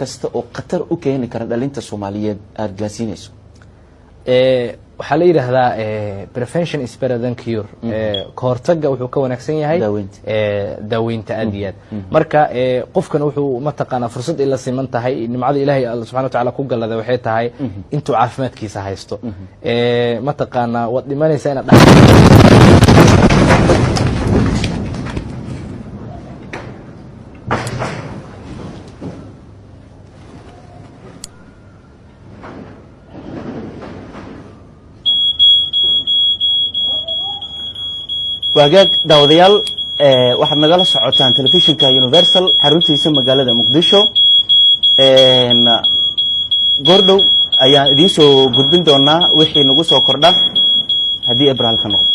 kasta oo khatar u keeni kara dhalinta Soomaaliyeed aada gaarsiinayso? Waxaa la yidhaahdaa "Prevention is better than cure", kahortaga wuxuu ka wanaagsan yahay daaweynta. Daaweynta, aad iyo aad. Marka qofkan wuxuu mataqaanaa fursad ay la siman tahay, nimcada Ilaahay Alla subxana wa tacaala ku gallada waxay tahay intuu caafimaadkiisa haysto. Mataqaanaa waad dhimanaysaa inaad Waagaag daawadayaal, waxaad nagala socotaan telefishinka Universal xaruntiisa magaalada Muqdisho. Goordhow ayaan idiin soo gudbin doonaa wixii nagu soo kordha haddii Abraal ka noqdo.